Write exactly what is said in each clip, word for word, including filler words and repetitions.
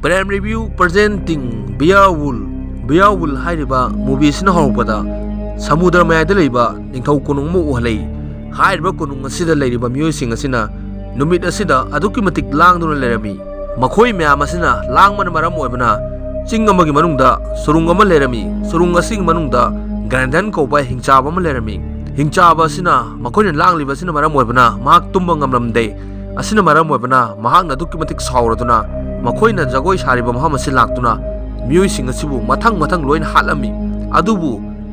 Prime Review presenting Beowulf꯫ Beowulf ꯍꯥꯏꯔꯤꯕ movie ꯑꯁꯤꯅ ꯍꯧꯔꯛꯄꯗ ꯁꯃꯨꯗ꯭ꯔ ꯃꯌꯥꯏꯗ ꯂꯩꯕ ꯅꯤꯡꯊꯧ ꯀꯣꯅꯨꯡ ꯑꯃ ꯎꯍꯜꯂꯛꯏ꯫ ꯍꯥꯏꯔꯤꯕ ꯀꯣꯅꯨꯡ ꯑꯁꯤꯗ ꯂꯩꯔꯤꯕ ꯃꯤꯑꯣꯏꯁꯤꯡ ꯑꯁꯤꯅ ꯅꯨꯃꯤꯠ ꯑꯁꯤꯗ ꯑꯗꯨꯛꯀꯤ ꯃꯇꯤꯛ ꯂꯥꯡꯗꯨꯅ ꯂꯩꯔꯝꯃꯤ꯫ ꯃꯈꯣꯏ ꯃꯌꯥꯝ ꯑꯁꯤꯅ ꯂꯥꯡꯕꯅ ꯃꯔꯝ ꯑꯣꯏꯕꯅ ꯆꯤꯡ ꯑꯃꯒꯤ ꯃꯅꯨꯡꯗ ꯁꯨꯔꯨꯡ ꯑꯃ ꯂꯩꯔꯝꯃꯤ꯫ ꯁꯨꯔꯨꯡ ꯑꯁꯤꯒꯤ ꯃꯅꯨꯡꯗ ꯒ꯭ꯔꯦꯟꯗꯟ ꯀꯧꯕ ꯍꯤꯡꯆꯥꯕ ꯑꯃ ꯂꯩꯔꯝꯃꯤ꯫ ꯍꯤꯡꯆꯥꯕ ꯑꯁꯤꯅ ꯃꯈꯣꯏꯅ ꯂꯥꯡꯂꯤꯕ ꯑꯁꯤꯅ ꯃꯔꯝ ꯑꯣꯏꯕꯅ ꯃꯍꯥꯛ ꯇꯨꯝꯕ ꯉꯝꯂꯝꯗꯦ꯫ ꯑꯁꯤꯅ ꯃꯔꯝ ꯑꯣꯏꯕꯅ ꯃꯍꯥꯛꯅ ꯑꯗꯨꯛꯀꯤ ꯃꯇꯤꯛ ꯁꯥꯎꯔꯗꯨꯅ ꯃꯈꯣꯏꯅ ꯖꯒꯣꯏ ꯁꯥꯔꯤꯕ ꯃꯐꯝ ꯑꯁꯤ ꯂꯥꯛꯇꯨꯅ ꯃꯤꯑꯣꯏꯁꯤꯡ ꯑꯁꯤꯕꯨ ꯃꯊꯪ ꯃꯊꯪ ꯂꯣꯏꯅ ꯍꯥꯠꯂꯝꯃꯤ꯫ ꯑꯗꯨꯕꯨ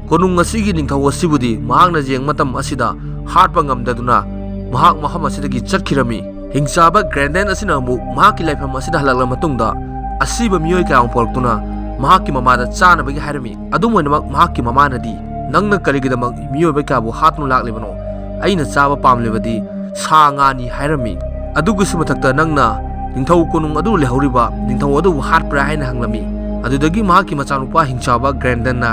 ꯀꯣꯅꯨꯡ ꯑꯁꯤꯒꯤ ꯅꯤꯡꯊꯧ ꯑꯁꯤꯕꯨꯗꯤ ꯃꯍꯥꯛꯅ ꯌꯦꯡꯕ ꯃꯇꯝ ꯑꯁꯤꯗ ꯍꯥꯠꯄ ꯉꯝꯗꯗꯨꯅ ꯃꯍꯥꯛ ꯃꯐꯝ ꯑꯁꯤꯗꯒꯤ ꯆꯠꯈꯤꯔꯝꯃꯤ꯫ ꯍꯤꯡꯆꯥꯕ ꯒ꯭ꯔꯦꯟꯗꯦꯟ ꯑꯁꯤꯅ ꯑꯃꯨꯛ ꯃꯍꯥꯛꯀꯤ ꯂꯩꯐꯝ ꯑꯁꯤꯗ ꯍꯜꯂꯛꯂꯕ ꯃꯇꯨꯡꯗ ꯑꯁꯤꯕ ꯃꯤꯑꯣꯏ ꯀꯌꯥ ꯑꯃ ꯄꯨꯔꯛꯇꯨꯅ ꯃꯍꯥꯛꯀꯤ ꯃꯃꯥꯗ ꯆꯥꯅꯕꯒꯤ ꯍꯥꯏꯔꯝꯃꯤ꯫ ꯑꯗꯨꯝ ꯑꯣꯏꯅꯃꯛ ꯃꯍꯥꯛꯀꯤ ꯃꯃꯥꯅꯗꯤ, "ꯅꯪꯅ ꯀꯔꯤꯒꯤꯗꯃꯛ ꯃꯤꯑꯣꯏꯕ ꯀꯌꯥꯕꯨ ꯍꯥꯠꯇꯨꯅ ꯂꯥꯛꯂꯤꯕꯅꯣ? ꯑꯩꯅ ꯆꯥꯕ ꯄꯥꯝꯂꯤꯕꯗꯤ ꯁꯥ ꯉꯥꯅꯤ" ꯍꯥꯏꯔꯝꯃꯤ꯫ ꯑꯗꯨꯒꯤꯁꯨ ꯃꯊꯛꯇ ꯅꯪꯅ ꯅꯤꯡꯊꯧ ꯀꯣꯅꯨꯡ ꯑꯗꯨ ꯂꯩꯍꯧꯔꯤꯕ ꯅꯤꯡꯊꯧ ꯑꯗꯨꯕꯨ ꯍꯥꯠꯄ꯭ꯔꯥ ꯍꯥꯏꯅ ꯍꯪꯂꯝꯃꯤ꯫ ꯑꯗꯨꯗꯒꯤ ꯃꯍꯥꯛꯀꯤ ꯃꯆꯥꯅꯨꯄꯥ ꯍꯤꯡꯆꯥꯕ ꯒ꯭ꯔꯦꯟꯗꯟꯅ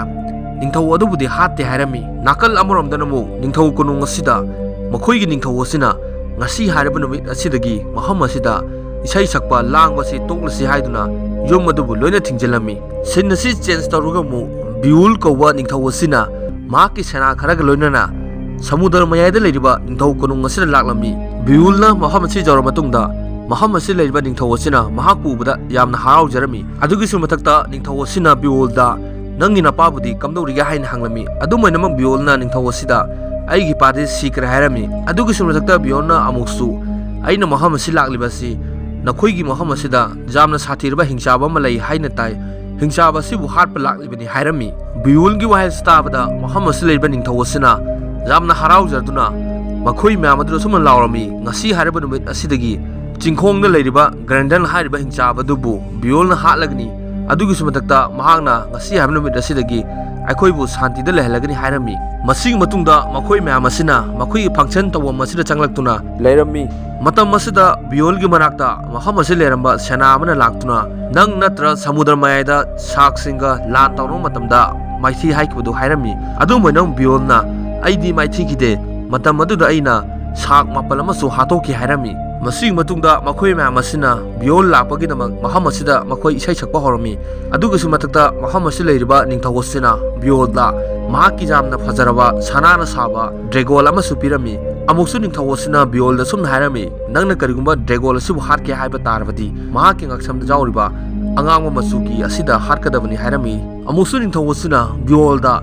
ꯅꯤꯡꯊꯧ ꯑꯗꯨꯕꯨꯗꯤ ꯍꯥꯠꯇꯦ ꯍꯥꯏꯔꯝꯃꯤ꯫ ꯅꯥꯀꯜ ꯑꯃꯔꯣꯝꯗꯅ ꯑꯃꯨꯛ ꯅꯤꯡꯊꯧ ꯀꯣꯅꯨꯡ ꯑꯁꯤꯗ ꯃꯈꯣꯏꯒꯤ ꯅꯤꯡꯊꯧ ꯑꯁꯤꯅ ꯉꯁꯤ ꯍꯥꯏꯔꯤꯕ ꯅꯨꯃꯤꯠ ꯑꯁꯤꯗꯒꯤ ꯃꯐꯝ ꯑꯁꯤꯗ ꯏꯁꯩ ꯁꯛꯄ ꯂꯥꯡꯕꯁꯤ ꯇꯣꯛꯂꯁꯤ ꯍꯥꯏꯗꯨꯅ ꯌꯨꯝ ꯑꯗꯨꯕꯨ ꯂꯣꯏꯅ ꯊꯤꯡꯖꯤꯜꯂꯝꯃꯤ꯫ Scene ꯑꯁꯤ change ꯇꯧꯔꯒ ꯑꯃꯨꯛ ꯕꯤꯌꯨꯜ ꯀꯧꯕ ꯅꯤꯡꯊꯧ ꯑꯁꯤꯅ ꯃꯍꯥꯛꯀꯤ ꯁꯦꯅꯥ ꯈꯔꯒ ꯂꯣꯏꯅꯅ ꯁꯃꯨꯗ꯭ꯔ ꯃꯌꯥꯏꯗ ꯂꯩꯔꯤꯕ ꯅꯤꯡꯊꯧ ꯀꯣꯅꯨꯡ ꯑꯁꯤꯗ ꯂꯥꯛꯂꯝꯃꯤ꯫ ꯕꯤꯌꯨꯜꯅ ꯃꯐꯝ ꯑꯁꯤ ꯌꯧꯔꯕ ꯃꯇꯨꯡꯗ ꯃꯐꯝ ꯑꯁꯤꯗ ꯂꯩꯔꯤꯕ ꯅꯤꯡꯊꯧ ꯑꯁꯤꯅ ꯃꯍꯥꯛꯄꯨ ꯎꯕꯗ ꯌꯥꯝꯅ ꯍꯔꯥꯎꯖꯔꯝꯃꯤ꯫ ꯑꯗꯨꯒꯤꯁꯨ ꯃꯊꯛꯇ ꯅꯤꯡꯊꯧ ꯑꯁꯤꯅ ꯕꯤꯌꯨꯜꯗ, "ꯅꯪꯒꯤ ꯅꯄꯥꯕꯨꯗꯤ ꯀꯝꯗꯧꯔꯤꯒꯦ?" ꯍꯥꯏꯅ ꯍꯪꯂꯝꯃꯤ꯫ ꯑꯗꯨꯝ ꯑꯣꯏꯅꯃꯛ ꯕꯤꯌꯨꯜꯅ ꯅꯤꯡꯊꯧ ꯑꯁꯤꯗ, "ꯑꯩꯒꯤ ꯏꯄꯥꯗꯤ ꯁꯤꯈ꯭ꯔꯦ" ꯍꯥꯏꯔꯝꯃꯤ꯫ ꯑꯗꯨꯒꯤꯁꯨ ꯃꯊꯛꯇ ꯕꯤꯌꯨꯜꯅ ꯑꯃꯨꯛꯁꯨ, "ꯑꯩꯅ ꯃꯐꯝ ꯑꯁꯤ ꯂꯥꯛꯂꯤꯕ ꯑꯁꯤ ꯅꯈꯣꯏꯒꯤ ꯃꯐꯝ ꯑꯁꯤꯗ ꯌꯥꯝꯅ ꯁꯥꯊꯤꯔꯕ ꯍꯤꯡꯆꯥꯕ ꯑꯃ ꯂꯩ ꯍꯥꯏꯅ ꯇꯥꯏ꯫ ꯍꯤꯡꯆꯥꯕ ꯑꯁꯤꯕꯨ ꯍꯥꯠꯄ ꯂꯥꯛꯂꯤꯕꯅꯤ" ꯍꯥꯏꯔꯝꯃꯤ꯫ ꯕꯤꯌꯨꯜꯒꯤ ꯋꯥꯍꯩ ꯑꯁꯤ ꯇꯥꯕꯗ ꯃꯐꯝ ꯑꯁꯤꯗ ꯂꯩꯔꯤꯕ ꯅꯤꯡꯊꯧ ꯑꯁꯤꯅ ꯌꯥꯝꯅ ꯍꯔꯥꯎꯖꯗꯨꯅ ꯃꯈꯣꯏ ꯃꯌꯥꯝ ꯑꯗꯨꯗ ꯑꯁꯨꯝꯅ ꯂꯥꯎꯔꯝꯃꯤ, "ꯉꯁꯤ ꯍꯥꯏꯔꯤꯕ ꯅꯨꯃꯤꯠ ꯑꯁꯤꯗꯒꯤ ꯆꯤꯡꯈꯣꯡꯗ ꯂꯩꯔꯤꯕ ꯒ꯭ꯔꯦꯟꯗꯟ ꯍꯥꯏꯔꯤꯕ ꯍꯤꯡꯆꯥꯕ ꯑꯗꯨꯕꯨ ꯕꯤꯌꯣꯜꯅ ꯍꯥꯠꯂꯒꯅꯤ꯫ ꯑꯗꯨꯒꯤꯁꯨ ꯃꯊꯛꯇ ꯃꯍꯥꯛꯅ ꯉꯁꯤ ꯍꯥꯏꯕ ꯅꯨꯃꯤꯠ ꯑꯁꯤꯗꯒꯤ ꯑꯩꯈꯣꯏꯕꯨ ꯁꯥꯟꯇꯤꯗ ꯂꯩꯍꯜꯂꯒꯅꯤ" ꯍꯥꯏꯔꯝꯃꯤ꯫ ꯃꯁꯤꯒꯤ ꯃꯇꯨꯡꯗ ꯃꯈꯣꯏ ꯃꯌꯥꯝ ꯑꯁꯤꯅ ꯃꯈꯣꯏꯒꯤ function ꯇꯧꯐꯝ ꯑꯁꯤꯗ ꯆꯪꯂꯛꯇꯨꯅ ꯂꯩꯔꯝꯃꯤ꯫ ꯃꯇꯝ ꯑꯁꯤꯗ ꯕꯤꯌꯣꯜꯒꯤ ꯃꯅꯥꯛꯇ ꯃꯐꯝ ꯑꯁꯤꯗ ꯂꯩꯔꯝꯕ ꯁꯦꯅꯥ ꯑꯃꯅ ꯂꯥꯛꯇꯨꯅ, "ꯅꯪ ꯅꯠꯇ꯭ꯔ ꯁꯃꯨꯗ꯭ꯔ ꯃꯌꯥꯏꯗ ꯁꯥꯛꯁꯤꯡꯒ ꯂꯥꯟ ꯇꯧꯔꯕ ꯃꯇꯝꯗ ꯃꯥꯏꯊꯤ ꯍꯥꯏꯈꯤꯕꯗꯨ?" ꯍꯥꯏꯔꯝꯃꯤ꯫ ꯑꯗꯨꯝ ꯑꯣꯏꯅꯃꯛ ꯕꯤꯌꯣꯜꯅ, "ꯑꯩꯗꯤ ꯃꯥꯏꯊꯤꯈꯤꯗꯦ꯫ ꯃꯇꯝ ꯑꯗꯨꯗ ꯑꯩꯅ ꯁꯥꯛ ꯃꯥꯄꯜ ꯑꯃꯁꯨ ꯍꯥꯠꯇꯣꯛꯈꯤ" ꯍꯥꯏꯔꯝꯃꯤ꯫ ꯃꯁꯤꯒꯤ ꯃꯇꯨꯡꯗ ꯃꯈꯣꯏ ꯃꯌꯥꯝ ꯑꯁꯤꯅ ꯕꯤꯌꯣꯜ ꯂꯥꯛꯄꯒꯤꯗꯃꯛ ꯃꯐꯝ ꯑꯁꯤꯗ ꯃꯈꯣꯏ ꯏꯁꯩ ꯁꯛꯄ ꯍꯧꯔꯝꯃꯤ꯫ ꯑꯗꯨꯒꯤꯁꯨ ꯃꯊꯛꯇ ꯃꯐꯝ ꯑꯁꯤꯗ ꯂꯩꯔꯤꯕ ꯅꯤꯡꯊꯧ ꯑꯁꯤꯅ ꯕꯤꯌꯣꯜꯗ ꯃꯍꯥꯛꯀꯤ ꯌꯥꯝꯅ ꯐꯖꯔꯕ ꯁꯅꯥꯅ ꯁꯥꯕ ꯗ꯭ꯔꯦꯒꯣꯟ ꯑꯃꯁꯨ ꯄꯤꯔꯝꯃꯤ꯫ ꯑꯃꯨꯛꯁꯨ ꯅꯤꯡꯊꯧ ꯑꯁꯤꯅ ꯕꯤꯌꯣꯜꯗ ꯁꯨꯝꯅ ꯍꯥꯏꯔꯝꯃꯤ, "ꯅꯪꯅ ꯀꯔꯤꯒꯨꯝꯕ ꯗ꯭ꯔꯦꯒꯣꯟ ꯑꯁꯤꯕꯨ ꯍꯥꯠꯀꯦ ꯍꯥꯏꯕ ꯇꯥꯔꯕꯗꯤ, ꯃꯍꯥꯛꯀꯤ ꯉꯛꯁꯝꯗ ꯌꯥꯎꯔꯤꯕ ꯑꯉꯥꯡꯕ ꯃꯆꯨꯒꯤ ꯑꯁꯤꯗ ꯍꯥꯠꯀꯗꯕꯅꯤ" ꯍꯥꯏꯔꯝꯃꯤ꯫ ꯑꯃꯨꯛꯁꯨ ꯅꯤꯡꯊꯧ ꯑꯁꯤꯅ ꯕꯤꯌꯣꯜꯗ,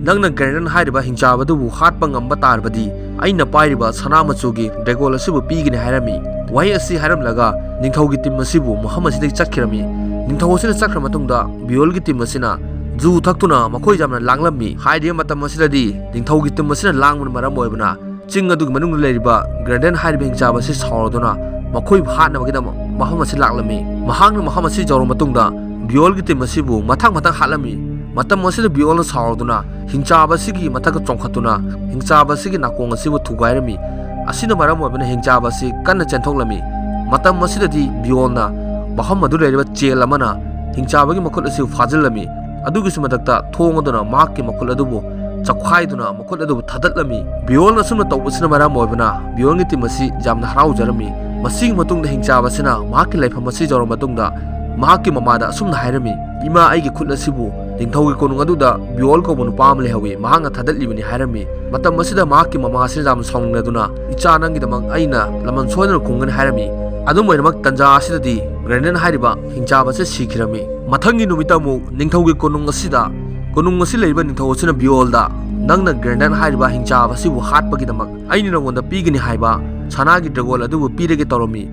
"ꯅꯪꯅ ꯒ꯭ꯔꯦꯟꯗꯟ ꯍꯥꯏꯔꯤꯕ ꯍꯤꯡꯆꯥꯕꯗꯨꯕꯨ ꯍꯥꯠꯄ ꯉꯝꯕ ꯇꯥꯔꯕꯗꯤ, ꯑꯩꯅ ꯄꯥꯏꯔꯤꯕ ꯁꯅꯥ ꯃꯆꯨꯒꯤ ꯗ꯭ꯔꯦꯒꯣꯟ ꯑꯁꯤꯕꯨ ꯄꯤꯒꯅꯤ" ꯍꯥꯏꯔꯝꯃꯤ꯫ ꯋꯥꯍꯩ ꯑꯁꯤ ꯍꯥꯏꯔꯝꯂꯒ ꯅꯤꯡꯊꯧꯒꯤ ꯇꯤꯝ ꯑꯁꯤꯕꯨ ꯃꯐꯝ ꯑꯁꯤꯗꯒꯤ ꯆꯠꯈꯤꯔꯝꯃꯤ꯫ ꯅꯤꯡꯊꯧ ꯑꯁꯤꯅ ꯆꯠꯈ꯭ꯔ ꯃꯇꯨꯡꯗ ꯕꯤꯌꯣꯜꯒꯤ ꯇꯤꯝ ꯑꯁꯤꯅ ꯖꯨ ꯊꯛꯇꯨꯅ ꯃꯈꯣꯏ ꯌꯥꯝꯅ ꯂꯥꯡꯂꯝꯃꯤ꯫ ꯍꯥꯏꯔꯤꯕ ꯃꯇꯝ ꯑꯁꯤꯗꯗꯤ ꯅꯤꯡꯊꯧꯒꯤ ꯇꯤꯝ ꯑꯁꯤꯅ ꯂꯥꯡꯕꯅ ꯃꯔꯝ ꯑꯣꯏꯕꯅ ꯆꯤꯡ ꯑꯗꯨꯒꯤ ꯃꯅꯨꯡꯗ ꯂꯩꯔꯤꯕ ꯒ꯭ꯔꯦꯟꯗꯟ ꯍꯥꯏꯔꯤꯕ ꯍꯤꯡꯆꯥꯕ ꯑꯁꯤ ꯁꯥꯎꯔꯗꯨꯅ ꯃꯈꯣꯏꯕꯨ ꯍꯥꯠꯅꯕꯒꯤꯗꯃꯛ ꯃꯐꯝ ꯑꯁꯤ ꯂꯥꯛꯂꯝꯃꯤ꯫ ꯃꯍꯥꯛꯅ ꯃꯐꯝ ꯑꯁꯤ ꯌꯧꯔꯕ ꯃꯇꯨꯡꯗ ꯕꯤꯌꯣꯜꯒꯤ ꯇꯤꯝ ꯑꯁꯤꯕꯨ ꯃꯊꯪ ꯃꯊꯪ ꯍꯥꯠꯂꯝꯃꯤ꯫ ꯃꯇꯝ ꯑꯁꯤꯗ ꯕꯤꯌꯣꯜꯅ ꯁꯥꯎꯔꯗꯨꯅ ꯍꯤꯡꯆꯥꯕ ꯑꯁꯤꯒꯤ ꯃꯊꯛꯇ ꯆꯣꯡꯈꯠꯇꯨꯅ ꯍꯤꯡꯆꯥꯕ ꯑꯁꯤꯒꯤ ꯅꯥꯀꯣꯡ ꯑꯁꯤꯕꯨ ꯊꯨꯒꯥꯏꯔꯝꯃꯤ꯫ ꯑꯁꯤꯅ ꯃꯔꯝ ꯑꯣꯏꯕꯅ ꯍꯤꯡꯆꯥꯕ ꯑꯁꯤ ꯀꯟꯅ ꯆꯦꯟꯊꯣꯛꯂꯝꯃꯤ꯫ ꯃꯇꯝ ꯑꯁꯤꯗꯗꯤ ꯕꯤꯌꯣꯜꯅ ꯃꯐꯝ ꯑꯗꯨ ꯂꯩꯔꯤꯕ ꯆꯦꯜ ꯑꯃꯅ ꯍꯤꯡꯆꯥꯕꯒꯤ ꯃꯈꯨꯠ ꯑꯁꯤꯕꯨ ꯐꯥꯖꯤꯜꯂꯝꯃꯤ꯫ ꯑꯗꯨꯒꯤꯁꯨ ꯃꯊꯛꯇ ꯊꯣꯡ ꯑꯗꯨꯅ ꯃꯍꯥꯛꯀꯤ ꯃꯈꯨꯠ ꯑꯗꯨꯕꯨ ꯆꯞꯈꯥꯏꯗꯨꯅ ꯃꯈꯨꯠ ꯑꯗꯨꯕꯨ ꯊꯥꯗꯠꯂꯝꯃꯤ꯫ ꯕꯤꯌꯣꯜꯅ ꯑꯁꯨꯝꯅ ꯇꯧꯕꯁꯤꯅ ꯃꯔꯝ ꯑꯣꯏꯕꯅ ꯕꯤꯌꯣꯜꯒꯤ ꯇꯤꯝ ꯑꯁꯤ ꯌꯥꯝꯅ ꯍꯔꯥꯎꯖꯔꯝꯃꯤ꯫ ꯃꯁꯤꯒꯤ ꯃꯇꯨꯡꯗ ꯍꯤꯡꯆꯥꯕ ꯑꯁꯤꯅ ꯃꯍꯥꯛꯀꯤ ꯂꯩꯐꯝ ꯑꯁꯤ ꯌꯧꯔꯕ ꯃꯇꯨꯡꯗ ꯃꯍꯥꯛꯀꯤ ꯃꯃꯥꯗ ꯑꯁꯨꯝꯅ ꯍꯥꯏꯔꯝꯃꯤ, "ꯏꯃꯥ, ꯑꯩꯒꯤ ꯈꯨꯠ ꯑꯁꯤꯕꯨ ꯅꯤꯡꯊꯧꯒꯤ ꯀꯣꯅꯨꯡ ꯑꯗꯨꯗ ꯕꯤꯌꯣꯜ ꯀꯧꯕ ꯅꯨꯄꯥ ꯑꯃ ꯂꯩꯍꯧꯋꯤ, ꯃꯍꯥꯛꯅ ꯊꯥꯗꯠꯂꯤꯕꯅꯤ" ꯍꯥꯏꯔꯝꯃꯤ꯫ ꯃꯇꯝ ꯑꯁꯤꯗ ꯃꯍꯥꯛꯀꯤ ꯃꯃꯥ ꯑꯁꯤꯅ ꯌꯥꯝꯅ ꯁꯥꯎꯅꯤꯡꯂꯗꯨꯅ, "ꯏꯆꯥ, ꯅꯪꯒꯤꯗꯃꯛ ꯑꯩꯅ ꯂꯃꯟ ꯁꯣꯏꯗꯅ ꯈꯨꯝꯒꯅꯤ" ꯍꯥꯏꯔꯝꯃꯤ꯫ ꯑꯗꯨꯝ ꯑꯣꯏꯅꯃꯛ, ꯇꯟꯖꯥ ꯑꯁꯤꯗꯗꯤ ꯒ꯭ꯔꯦꯟꯗꯟ ꯍꯥꯏꯔꯤꯕ ꯍꯤꯡꯆꯥꯕ ꯑꯁꯤ ꯁꯤꯈꯤꯔꯝꯃꯤ꯫ ꯃꯊꯪꯒꯤ ꯅꯨꯃꯤꯠꯇ ꯑꯃꯨꯛ ꯅꯤꯡꯊꯧꯒꯤ ꯀꯣꯅꯨꯡ ꯑꯁꯤꯗ, ꯀꯣꯅꯨꯡ ꯑꯁꯤ ꯂꯩꯔꯤꯕ ꯅꯤꯡꯊꯧ ꯑꯁꯤꯅ ꯕꯤꯌꯣꯜꯗ, "ꯅꯪꯅ ꯒ꯭ꯔꯦꯟꯗꯟ ꯍꯥꯏꯔꯤꯕ ꯍꯤꯡꯆꯥꯕ ꯑꯁꯤꯕꯨ ꯍꯥꯠꯄꯒꯤꯗꯃꯛ ꯑꯩꯅ ꯅꯉꯣꯟꯗ ꯄꯤꯒꯅꯤ ꯍꯥꯏꯕ ꯁꯅꯥꯒꯤ ꯗ꯭ꯔꯦꯒꯣꯟ ꯑꯗꯨꯕꯨ ꯄꯤꯔꯒꯦ ꯇꯧꯔꯝꯃꯤ"꯫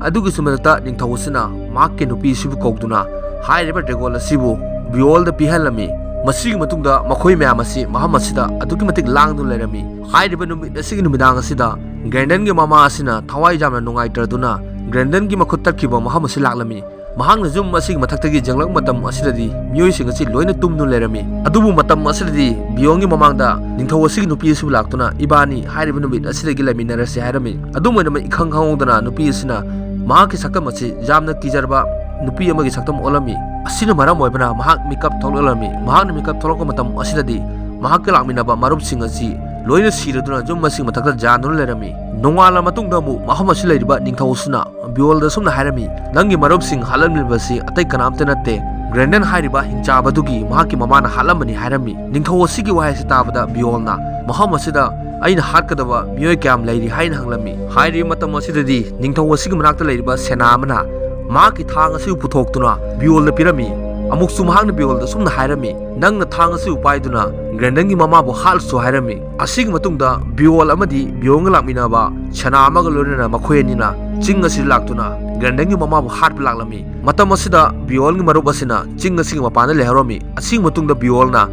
ꯑꯗꯨꯒꯤꯁꯨ ꯃꯊꯛꯇ ꯅꯤꯡꯊꯧ ꯑꯁꯤꯅ ꯃꯍꯥꯛꯀꯤ ꯅꯨꯄꯤ ꯑꯁꯤꯕꯨ ꯀꯧꯗꯨꯅ ꯍꯥꯏꯔꯤꯕ ꯗ꯭ꯔꯦꯒꯣꯟ ꯑꯁꯤꯕꯨ ꯕꯤꯌꯣꯜꯗ ꯄꯤꯍꯜꯂꯝꯃꯤ꯫ ꯃꯁꯤꯒꯤ ꯃꯇꯨꯡꯗ ꯃꯈꯣꯏ ꯃꯌꯥꯝ ꯑꯁꯤ ꯃꯐꯝ ꯑꯁꯤꯗ ꯑꯗꯨꯛꯀꯤ ꯃꯇꯤꯛ ꯂꯥꯡꯗꯨꯅ ꯂꯩꯔꯝꯃꯤ꯫ ꯍꯥꯏꯔꯤꯕ ꯅꯨꯃꯤꯠ ꯑꯁꯤꯒꯤ ꯅꯨꯃꯤꯗꯥꯡ ꯑꯁꯤꯗ ꯒ꯭ꯔꯦꯟꯗꯟꯒꯤ ꯃꯃꯥ ꯑꯁꯤꯅ ꯊꯋꯥꯏ ꯌꯥꯝꯅ ꯅꯨꯡꯉꯥꯏꯇ꯭ꯔꯗꯨꯅ ꯒ꯭ꯔꯦꯟꯗꯟꯒꯤ ꯃꯈꯨꯠ ꯇꯠꯈꯤꯕ ꯃꯐꯝ ꯑꯁꯤ ꯂꯥꯛꯂꯝꯃꯤ꯫ ꯃꯍꯥꯛꯅ ꯌꯨꯝ ꯑꯁꯤꯒꯤ ꯃꯊꯛꯇꯒꯤ ꯌꯦꯡꯂꯛꯄ ꯃꯇꯝ ꯑꯁꯤꯗꯗꯤ ꯃꯤꯑꯣꯏꯁꯤꯡ ꯑꯁꯤ ꯂꯣꯏꯅ ꯇꯨꯝꯗꯨꯅ ꯂꯩꯔꯝꯃꯤ꯫ ꯑꯗꯨꯕꯨ ꯃꯇꯝ ꯑꯁꯤꯗꯗꯤ ꯕꯤꯌꯣꯜꯒꯤ ꯃꯃꯥꯡꯗ ꯅꯤꯡꯊꯧ ꯑꯁꯤꯒꯤ ꯅꯨꯄꯤ ꯑꯁꯤꯕꯨ ꯂꯥꯛꯇꯨꯅ, "ꯏꯕꯥꯅꯤ ꯍꯥꯏꯔꯤꯕ ꯅꯨꯃꯤꯠ ꯑꯁꯤꯗꯒꯤ ꯂꯩꯃꯤꯟꯅꯔꯁꯤ" ꯍꯥꯏꯔꯝꯃꯤ꯫ ꯑꯗꯨꯝ ꯑꯣꯏꯅꯃꯛ, ꯏꯈꯪ ꯈꯪꯍꯧꯗꯅ ꯅꯨꯄꯤ ꯑꯁꯤꯅ ꯃꯍꯥꯛꯀꯤ ꯁꯛꯇꯝ ꯑꯁꯤ ꯌꯥꯝꯅ ꯀꯤꯖꯔꯕ ꯅꯨꯄꯤ ꯑꯃꯒꯤ ꯁꯛꯇꯝ ꯑꯣꯜꯂꯝꯃꯤ꯫ ꯑꯁꯤꯅ ꯃꯔꯝ ꯑꯣꯏꯕꯅ ꯃꯍꯥꯛ ꯃꯤꯀꯞ ꯊꯣꯛꯂꯛꯂꯝꯃꯤ꯫ ꯃꯍꯥꯛꯅ ꯃꯤꯀꯞ ꯊꯣꯛꯂꯛꯄ ꯃꯇꯝ ꯑꯁꯤꯗꯗꯤ ꯃꯍꯥꯛꯀ ꯂꯥꯛꯃꯤꯟꯅꯕ ꯃꯔꯨꯞꯁꯤꯡ ꯑꯁꯤ ꯂꯣꯏꯅ ꯁꯤꯔꯗꯨꯅ ꯌꯨꯝ ꯑꯁꯤꯒꯤ ꯃꯊꯛꯇ ꯌꯥꯟꯗꯨꯅ ꯂꯩꯔꯝꯃꯤ꯫ ꯅꯣꯡꯉꯥꯜꯂ ꯃꯇꯨꯡꯗ ꯑꯃꯨꯛ ꯃꯐꯝ ꯑꯁꯤ ꯂꯩꯔꯤꯕ ꯅꯤꯡꯊꯧ ꯑꯁꯤꯅ ꯕꯤꯌꯣꯜꯗ ꯑꯁꯨꯝꯅ ꯍꯥꯏꯔꯝꯃꯤ, "ꯅꯪꯒꯤ ꯃꯔꯨꯞꯁꯤꯡ ꯍꯥꯠꯂꯝꯂꯤꯕꯁꯤ ꯑꯇꯩ ꯀꯅꯥꯝꯇ ꯅꯠꯇꯦ, ꯒ꯭ꯔꯦꯟꯗꯟ ꯍꯥꯏꯔꯤꯕ ꯍꯤꯡꯆꯥꯕꯗꯨꯒꯤ ꯃꯍꯥꯛꯀꯤ ꯃꯃꯥꯅ ꯍꯥꯠꯂꯝꯕꯅꯤ" ꯍꯥꯏꯔꯝꯃꯤ꯫ ꯅꯤꯡꯊꯧ ꯑꯁꯤꯒꯤ ꯋꯥꯍꯩ ꯑꯁꯤ ꯇꯥꯕꯗ ꯕꯤꯌꯣꯜꯅ, "ꯃꯐꯝ ꯑꯁꯤꯗ ꯑꯩꯅ ꯍꯥꯠꯀꯗꯕ ꯃꯤꯑꯣꯏ ꯀꯌꯥꯝ ꯂꯩꯔꯤ?" ꯍꯥꯏꯅ ꯍꯪꯂꯝꯃꯤ꯫ ꯍꯥꯏꯔꯤꯕ ꯃꯇꯝ ꯑꯁꯤꯗꯗꯤ ꯅꯤꯡꯊꯧ ꯑꯁꯤꯒꯤ ꯃꯅꯥꯛꯇ ꯂꯩꯔꯤꯕ ꯁꯦꯅꯥ ꯑꯃꯅ ꯃꯍꯥꯛꯀꯤ ꯊꯥꯡ ꯑꯁꯤꯕꯨ ꯄꯨꯊꯣꯛꯇꯨꯅ ꯕꯤꯌꯣꯜꯗ ꯄꯤꯔꯝꯃꯤ꯫ ꯑꯃꯨꯛꯁꯨ ꯃꯍꯥꯛꯅ ꯕꯤꯌꯣꯜꯗ ꯑꯁꯨꯝꯅ ꯍꯥꯏꯔꯝꯃꯤ, "ꯅꯪꯅ ꯊꯥꯡ ꯑꯁꯤꯕꯨ ꯄꯥꯏꯗꯨꯅ ꯒ꯭ꯔꯦꯟꯗꯟꯒꯤ ꯃꯃꯥꯕꯨ ꯍꯥꯠꯂꯁꯨ" ꯍꯥꯏꯔꯝꯃꯤ꯫ ꯑꯁꯤꯒꯤ ꯃꯇꯨꯡꯗ ꯕꯤꯌꯣꯜ ꯑꯃꯗꯤ ꯕꯤꯌꯣꯜꯒ ꯂꯥꯛꯃꯤꯟꯅꯕ ꯁꯦꯅꯥ ꯑꯃꯒ ꯂꯣꯏꯅꯅ ꯃꯈꯣꯏ ꯑꯅꯤꯅ ꯆꯤꯡ ꯑꯁꯤꯗ ꯂꯥꯛꯇꯨꯅ ꯒ꯭ꯔꯦꯟꯗꯟꯒꯤ ꯃꯃꯥꯕꯨ ꯍꯥꯠꯄ ꯂꯥꯛꯂꯝꯃꯤ꯫ ꯃꯇꯝ ꯑꯁꯤꯗ ꯕꯤꯌꯣꯜꯒꯤ ꯃꯔꯨꯞ ꯑꯁꯤꯅ ꯆꯤꯡ ꯑꯁꯤꯒꯤ ꯃꯄꯥꯟꯗ ꯂꯩꯍꯧꯔꯝꯃꯤ꯫ ꯑꯁꯤꯒꯤ ꯃꯇꯨꯡꯗ ꯕꯤꯌꯣꯜꯅ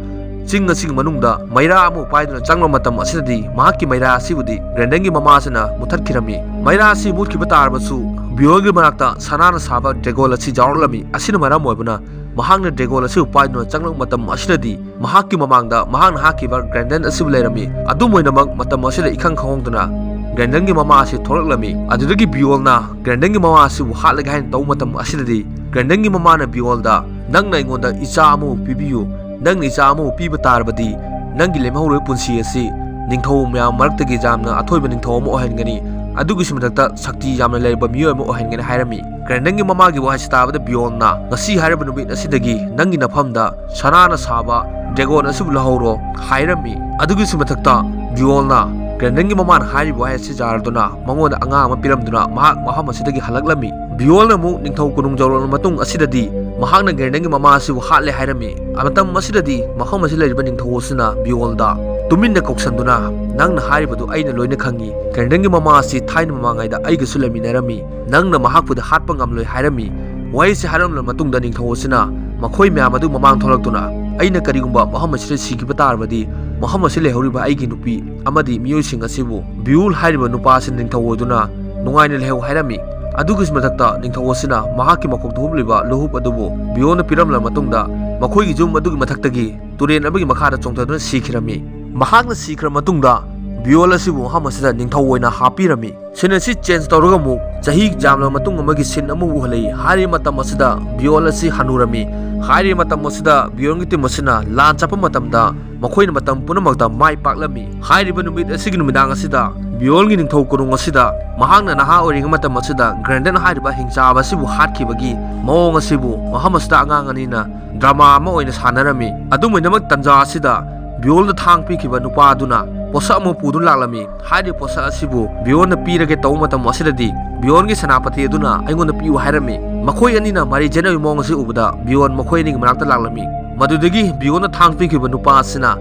ꯆꯤꯡ ꯑꯁꯤꯒꯤ ꯃꯅꯨꯡꯗ ꯃꯩꯔꯥ ꯑꯃ ꯄꯥꯏꯗꯨꯅ ꯆꯪꯕ ꯃꯇꯝ ꯑꯁꯤꯗꯗꯤ ꯃꯍꯥꯛꯀꯤ ꯃꯩꯔꯥ ꯑꯁꯤꯕꯨꯗꯤ ꯒ꯭ꯔꯦꯟꯗꯟꯒꯤ ꯃꯃꯥ ꯑꯁꯤꯅ ꯃꯨꯊꯠꯈꯤꯔꯝꯃꯤ꯫ ꯃꯩꯔꯥ ꯑꯁꯤ ꯃꯨꯠꯈꯤꯕ ꯇꯥꯔꯕꯁꯨ ꯕꯤꯌꯣꯜꯒꯤ ꯃꯅꯥꯛꯇ ꯁꯅꯥꯅ ꯁꯥꯕ ꯗ꯭ꯔꯦꯒꯣꯟ ꯑꯁꯤ ꯌꯥꯎꯔꯛꯂꯝꯃꯤ꯫ ꯑꯁꯤꯅ ꯃꯔꯝ ꯑꯣꯏꯕꯅ ꯃꯍꯥꯛꯅ ꯗ꯭ꯔꯦꯒꯣꯟ ꯑꯁꯤꯕꯨ ꯄꯥꯏꯗꯨꯅ ꯆꯪꯂꯛꯄ ꯃꯇꯝ ꯑꯁꯤꯗꯗꯤ ꯃꯍꯥꯛꯀꯤ ꯃꯃꯥꯡꯗ ꯃꯍꯥꯛꯅ ꯍꯥꯠꯈꯤꯕ ꯒ꯭ꯔꯦꯟꯗꯟ ꯑꯁꯤꯕꯨ ꯂꯩꯔꯝꯃꯤ꯫ ꯑꯗꯨꯝ ꯑꯣꯏꯅꯃꯛ ꯃꯇꯝ ꯑꯁꯤꯗ ꯏꯈꯪ ꯈꯪꯍꯧꯗꯅ ꯒ꯭ꯔꯦꯟꯗꯟꯒꯤ ꯃꯃꯥ ꯑꯁꯤ ꯊꯣꯛꯂꯛꯂꯝꯃꯤ꯫ ꯑꯗꯨꯗꯒꯤ ꯕꯤꯌꯣꯜꯅ ꯒ꯭ꯔꯦꯟꯗꯟꯒꯤ ꯃꯃꯥ ꯑꯁꯤꯕꯨ ꯍꯥꯠꯂꯒꯦ ꯍꯥꯏꯅ ꯇꯧꯕ ꯃꯇꯝ ꯑꯁꯤꯗꯗꯤ ꯒ꯭ꯔꯦꯟꯗꯟꯒꯤ ꯃꯃꯥꯅ ꯕꯤꯌꯣꯜꯗ, "ꯅꯪꯅ ꯑꯩꯉꯣꯟꯗ ꯏꯆꯥ ꯑꯃꯕꯨ ꯄꯤꯕꯤꯌꯨ꯫ ꯅꯪꯅ ꯏꯆꯥ ꯑꯃꯕꯨ ꯄꯤꯕ ꯇꯥꯔꯕꯗꯤ ꯅꯪꯒꯤ ꯂꯦꯝꯍꯧꯔꯤꯕ ꯄꯨꯟꯁꯤ ꯑꯁꯤ ꯅꯤꯡꯊꯧ ꯃꯌꯥꯝ ꯃꯔꯛꯇꯒꯤ ꯌꯥꯝꯅ ꯑꯊꯣꯏꯕ ꯅꯤꯡꯊꯧ ꯑꯃ ꯑꯣꯏꯍꯟꯒꯅꯤ꯫ ꯑꯗꯨꯒꯤꯁꯨ ꯃꯊꯛꯇ ꯁꯛꯇꯤ ꯌꯥꯝꯅ ꯂꯩꯔꯕ ꯃꯤꯑꯣꯏ ꯑꯃ ꯑꯣꯏꯍꯟꯒꯅꯤ" ꯍꯥꯏꯔꯝꯃꯤ꯫ ꯒ꯭ꯔꯦꯟꯗꯟꯒꯤ ꯃꯃꯥꯒꯤ ꯋꯥꯍꯩꯁꯤ ꯇꯥꯕꯗ ꯕꯤꯌꯣꯜꯅ, "ꯉꯁꯤ ꯍꯥꯏꯔꯤꯕ ꯅꯨꯃꯤꯠ ꯑꯁꯤꯗꯒꯤ ꯅꯪꯒꯤ ꯅꯐꯝꯗ ꯁꯅꯥꯅ ꯁꯥꯕ ꯗ꯭ꯔꯦꯒꯣꯟ ꯑꯁꯤꯕꯨ ꯂꯧꯍꯧꯔꯣ" ꯍꯥꯏꯔꯝꯃꯤ꯫ ꯑꯗꯨꯒꯤꯁꯨ ꯃꯊꯛꯇ ꯕꯤꯌꯣꯜꯅ ꯒ꯭ꯔꯦꯟꯗꯟꯒꯤ ꯃꯃꯥꯅ ꯍꯥꯏꯔꯤꯕ ꯋꯥꯍꯩ ꯑꯁꯤ ꯌꯥꯔꯗꯨꯅ ꯃꯉꯣꯟꯗ ꯑꯉꯥꯡ ꯑꯃ ꯄꯤꯔꯝꯗꯨꯅ ꯃꯍꯥꯛ ꯃꯐꯝ ꯑꯁꯤꯗꯒꯤ ꯍꯜꯂꯛꯂꯝꯃꯤ꯫ ꯕꯤꯌꯣꯜꯅ ꯑꯃꯨꯛ ꯅꯤꯡꯊꯧ ꯀꯣꯅꯨꯡ ꯌꯧꯔꯛꯂꯕ ꯃꯇꯨꯡ ꯑꯁꯤꯗꯗꯤ ꯃꯍꯥꯛꯅ ꯒ꯭ꯔꯦꯟꯗꯟꯒꯤ ꯃꯃꯥ ꯑꯁꯤꯕꯨ ꯍꯥꯠꯂꯦ ꯍꯥꯏꯔꯝꯃꯤ꯫ ꯃꯇꯝ ꯑꯁꯤꯗꯗꯤ ꯃꯐꯝ ꯑꯁꯤꯗ ꯂꯩꯔꯤꯕ ꯅꯤꯡꯊꯧ ꯑꯁꯤꯅ ꯕꯤꯌꯣꯜꯗ ꯇꯨꯃꯤꯟꯅ ꯀꯧꯁꯟꯗꯨꯅ, "ꯅꯪꯅ ꯍꯥꯏꯔꯤꯕꯗꯨ ꯑꯩꯅ ꯂꯣꯏꯅ ꯈꯪꯉꯤ꯫ ꯒ꯭ꯔꯦꯟꯗꯟꯒꯤ ꯃꯃꯥ ꯑꯁꯤ ꯊꯥꯏꯅ ꯃꯃꯥꯡꯉꯩꯗ ꯑꯩꯒꯁꯨ ꯂꯩꯃꯤꯟꯅꯔꯝꯃꯤ꯫ ꯅꯪꯅ ꯃꯍꯥꯛꯄꯨꯗꯤ ꯍꯥꯠꯄ ꯉꯝꯂꯣꯏ" ꯍꯥꯏꯔꯝꯃꯤ꯫ ꯋꯥꯍꯩꯁꯤ ꯍꯥꯏꯔꯝꯂꯕ ꯃꯇꯨꯡꯗ ꯅꯤꯡꯊꯧ ꯑꯁꯤꯅ ꯃꯈꯣꯏ ꯃꯌꯥꯝ ꯑꯗꯨ ꯃꯃꯥꯡ ꯊꯣꯛꯂꯛꯇꯨꯅ, "ꯑꯩꯅ ꯀꯔꯤꯒꯨꯝꯕ ꯃꯐꯝ ꯑꯁꯤꯗ ꯁꯤꯈꯤꯕ ꯇꯥꯔꯕꯗꯤ ꯃꯐꯝ ꯑꯁꯤꯗ ꯂꯩꯍꯧꯔꯤꯕ ꯑꯩꯒꯤ ꯅꯨꯄꯤ ꯑꯃꯗꯤ ꯃꯤꯑꯣꯏꯁꯤꯡ ꯑꯁꯤꯕꯨ ꯕꯤꯌꯨꯜ ꯍꯥꯏꯔꯤꯕ ꯅꯨꯄꯥ ꯑꯁꯤꯅ ꯅꯤꯡꯊꯧ ꯑꯣꯏꯗꯨꯅ ꯅꯨꯡꯉꯥꯏꯅ ꯂꯩꯍꯧ" ꯍꯥꯏꯔꯝꯃꯤ꯫ ꯑꯗꯨꯒꯤꯁꯨ ꯃꯊꯛꯇ ꯅꯤꯡꯊꯧ ꯑꯁꯤꯅ ꯃꯍꯥꯛꯀꯤ ꯃꯀꯣꯛꯇ ꯍꯨꯞꯂꯤꯕ ꯂꯨꯍꯨꯞ ꯑꯗꯨꯕꯨ ꯕꯤꯌꯣꯜꯅ ꯄꯤꯔꯝꯂꯕ ꯃꯇꯨꯡꯗ ꯃꯈꯣꯏꯒꯤ ꯌꯨꯝ ꯑꯗꯨꯒꯤ ꯃꯊꯛꯇꯒꯤ ꯇꯨꯔꯦꯜ ꯑꯃꯒꯤ ꯃꯈꯥꯗ ꯆꯣꯡꯊꯗꯨꯅ ꯁꯤꯈꯤꯔꯝꯃꯤ꯫ ꯃꯍꯥꯛꯅ ꯁꯤꯈ꯭ꯔ ꯃꯇꯨꯡꯗ ꯕꯤꯌꯣꯜ ꯑꯁꯤꯕꯨ ꯃꯐꯝ ꯑꯁꯤꯗ ꯅꯤꯡꯊꯧ ꯑꯣꯏꯅ ꯍꯥꯞꯄꯤꯔꯝꯃꯤ꯫ ꯁꯤꯟ ꯑꯁꯤ ꯆꯦꯟꯖ ꯇꯧꯔꯒ ꯑꯃꯨꯛ ꯆꯍꯤ ꯌꯥꯝꯂꯕ ꯃꯇꯨꯡ ꯑꯃꯒꯤ ꯁꯤꯟ ꯑꯃ ꯎꯍꯜꯂꯛꯏ꯫ ꯍꯥꯏꯔꯤꯕ ꯃꯇꯝ ꯑꯁꯤꯗ ꯕꯤꯌꯣꯜ ꯑꯁꯤ ꯍꯅꯨꯔꯝꯃꯤ꯫ ꯍꯥꯏꯔꯤꯕ ꯃꯇꯝ ꯑꯁꯤꯗ ꯕꯤꯌꯣꯜꯒꯤ ꯇꯤꯝ ꯑꯁꯤꯅ ꯂꯥꯟ ꯆꯠꯄ ꯃꯇꯝꯗ ꯃꯈꯣꯏꯅ ꯃꯇꯝ ꯄꯨꯝꯅꯃꯛꯇ ꯃꯥꯏ ꯄꯥꯛꯂꯝꯃꯤ꯫ ꯍꯥꯏꯔꯤꯕ ꯅꯨꯃꯤꯠ ꯑꯁꯤꯒꯤ ꯅꯨꯃꯤꯗꯥꯡ ꯑꯁꯤꯗ ꯕꯤꯌꯣꯜꯒꯤ ꯅꯤꯡꯊꯧ ꯀꯣꯅꯨꯡ ꯑꯁꯤꯗ ꯃꯍꯥꯛꯅ ꯅꯍꯥ ꯑꯣꯏꯔꯤꯉꯩ ꯃꯇꯝ ꯑꯁꯤꯗ ꯒ꯭ꯔꯦꯟꯗꯟ ꯍꯥꯏꯔꯤꯕ ꯍꯤꯡꯆꯥꯕ ꯑꯁꯤꯕꯨ ꯍꯥꯠꯈꯤꯕꯒꯤ ꯃꯑꯣꯡ ꯑꯁꯤꯕꯨ ꯃꯐꯝ ꯑꯁꯤꯗ ꯑꯉꯥꯡ ꯑꯅꯤꯅ ꯗ꯭ꯔꯃꯥ ꯑꯃ ꯑꯣꯏꯅ ꯁꯥꯟꯅꯔꯝꯃꯤ꯫ ꯑꯗꯨꯝ ꯑꯣꯏꯅꯃꯛ ꯇꯟꯖꯥ ꯑꯁꯤꯗ ꯕꯤꯌꯣꯜꯗ ꯊꯥꯡ ꯄꯤꯈꯤꯕ ꯅꯨꯄꯥ ꯑꯗꯨꯅ ꯄꯣꯠꯁꯛ ꯑꯃ ꯄꯨꯗꯨꯅ ꯂꯥꯛꯂꯝꯃꯤ꯫ ꯍꯥꯏꯔꯤꯕ ꯄꯣꯠꯁꯛ ꯑꯁꯤꯕꯨ ꯕꯤꯌꯣꯜꯅ ꯄꯤꯔꯒꯦ ꯇꯧꯕ ꯃꯇꯝ ꯑꯁꯤꯗꯗꯤ ꯕꯤꯌꯣꯜꯒꯤ ꯁꯦꯅꯥꯄꯇꯤ ꯑꯗꯨꯅ ꯑꯩꯉꯣꯟꯗ ꯄꯤꯌꯨ ꯍꯥꯏꯔꯝꯃꯤ꯫ ꯃꯈꯣꯏ ꯑꯅꯤꯅ ꯃꯔꯩ ꯌꯦꯠꯅꯕꯒꯤ ꯃꯑꯣꯡ ꯑꯁꯤ ꯎꯕꯗ ꯕꯤꯌꯣꯜ ꯃꯈꯣꯏ ꯑꯅꯤꯒꯤ ꯃꯅꯥꯛꯇ ꯂꯥꯛꯂꯝꯃꯤ꯫ ꯃꯗꯨꯗꯒꯤ ꯕꯤꯌꯣꯜꯅ ꯊꯥꯡ ꯄꯤꯈꯤꯕ ꯅꯨꯄꯥ ꯑꯁꯤꯅ